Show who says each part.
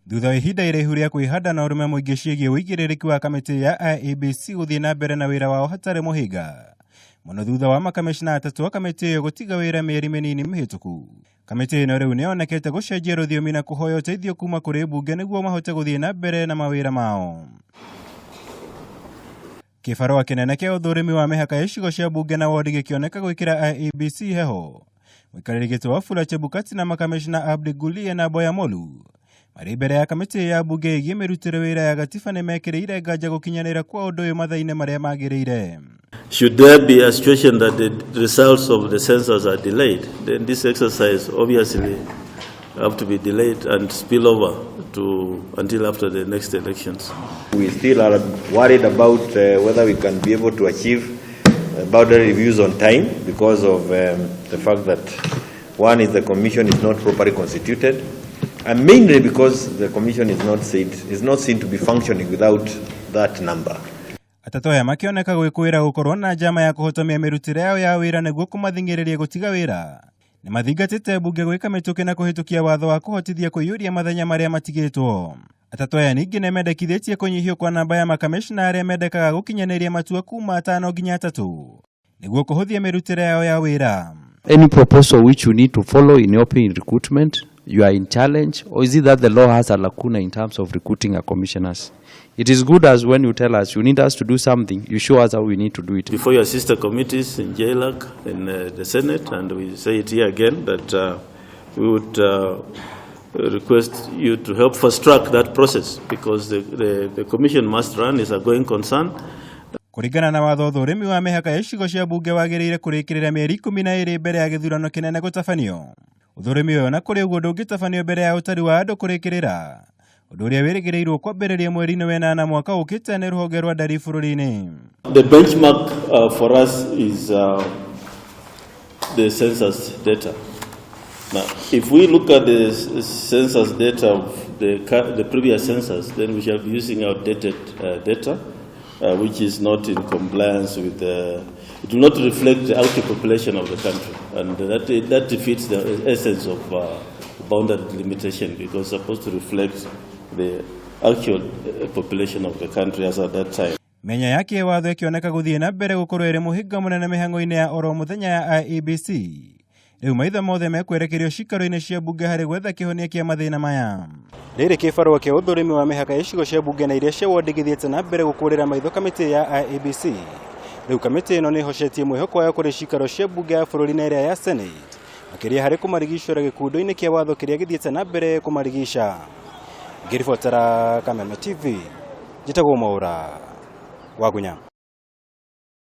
Speaker 1: Thutha wa ihinda iraihu rĩa kwĩhanda na ũrũme mũingĩ ciĩgiĩ ũigĩrĩrĩki wa kamĩtĩ ya IEBC gũthiĩ na mbere na wĩra wao hatarĩ mũhĩnga, mũno thutha wa makamĩcina atatũ a kamĩtĩ ĩyo gũtiga wĩra mĩeri mĩnini mĩhĩtũku. Kamĩtĩ ĩno rĩu nĩyonekete gũcenjia rũthiomi na kũhoya ũteithio kuma kũrĩ mbunge nĩguo mahote gũthiĩ na mbere na mawĩra mao. Kĩbarũa kĩnene kĩa ũthũrimi wa mĩhaka ya icigo cia mbunge na wodi gĩkĩoneka gwĩkĩra IEBC heho. Mũikarĩri gĩtĩ Wafula Chebukati na makamĩcina Abdi Gulie na Boya Molu marĩ mbere ya kamĩtĩ ya mbunge ĩgiĩ mĩrutĩre wĩra ya gatiba nĩmekĩrĩire nganja gũkinyanĩra kwa ũndũ ũyũ mathaa-inĩ marĩa magĩrĩire.
Speaker 2: Should there be a situation that the results of the census are delayed, then this exercise obviously have to be delayed and spill over to until after the next elections.
Speaker 3: We still are worried about whether we can be able to achieve boundary reviews on time because of the fact that, one is, the commission is not properly constituted, and mainly because the commission is not seen to be functioning without that number.
Speaker 1: Atatũ aya makĩoneka gwĩkũĩra gũkorwo na njama ya kũhotomia mĩrutĩre yao ya wĩra nĩguo kũmathing'ĩrĩria gũtiga wĩra. Nĩ mathingatĩte mbunge gwĩka mĩtũkĩ na kũhĩtũkia watho wa kũhotithia kũiyũria mathenya marĩa matigĩtwo. Atatũ aya ningĩ nĩmendekithĩtie kũnyihio kwa namba ya makamĩcina arĩa mendekaga gũkinyanĩria matua kuma 5 nginya 3 nĩguo kũhũthia mĩrutĩre yao ya wĩra.
Speaker 4: Any proposal which you need to follow in open recruitment, you are in challenge, or is it that the law has a lacuna in terms of recruiting our commissioners? It is good as when you tell us you need us to do something, you show us how we need to do it.
Speaker 2: Before your sister committees in JLAC, in the Senate, and we say it here again, that we would request you to help fast track that process because the commission must run, is a going concern.
Speaker 1: Kũringana na watho, ũthũrimi wa mĩhaka ya icigo cia mbunge wagĩrĩire kũrĩkĩrĩra mĩeri 12 mbere ya gĩthurano kĩnene gũtabanio. Ũthũrimi ũyũ na kũrĩ ũguo ndũngĩtabanio mbere ya ũtari wa andũ kũrĩkĩrĩra, ũndũ ũrĩa wĩrĩgĩrĩirwo kwambĩrĩria mweri-inĩ wenana mwaka ũkĩte nĩ rũhonge rwa ndari bũrũri-inĩ.
Speaker 2: The benchmark for us is the census data. Now, if we look at the census data of the previous census, then we shall be using outdated data, which is not in compliance with the, it will not reflect the actual population of the country. And that defeats the essence of boundary delimitation, because it's supposed to reflect the actual population of the country as at that time.
Speaker 1: Menya ya kĩwatho ĩkĩoneka gũthiĩ na mbere gũkorwo ĩrĩ mũhĩnga mũnene mĩhang'o-inĩ ya oro mũthenya ya IEBC. Rĩu maitho mothe mekwerekerio cikaro-inĩ cia mbunge harĩ gwetha kĩhonia kĩa mathĩna maya. Rĩrĩ kĩbarũa kĩa ũthũrimi wa mĩhaka ya icigo cia mbunge na iria cia wodi gĩthiĩte na mbere gũkũrĩra maitho kamĩtĩ ya IEBC. Rĩu kamĩtĩ ĩno nĩ ĩhocetie mwĩhoko wayo kũrĩ cikaro cia mbunge ya bũrũri na ĩrĩa ya Senate, makĩria harĩ kũmarigicũra gĩkundo-inĩ kĩa watho kĩrĩa gĩthiĩte na mbere kũmarigica. Ngĩribotera Kameme TV, njĩtagwo Mwaũra Wagunya.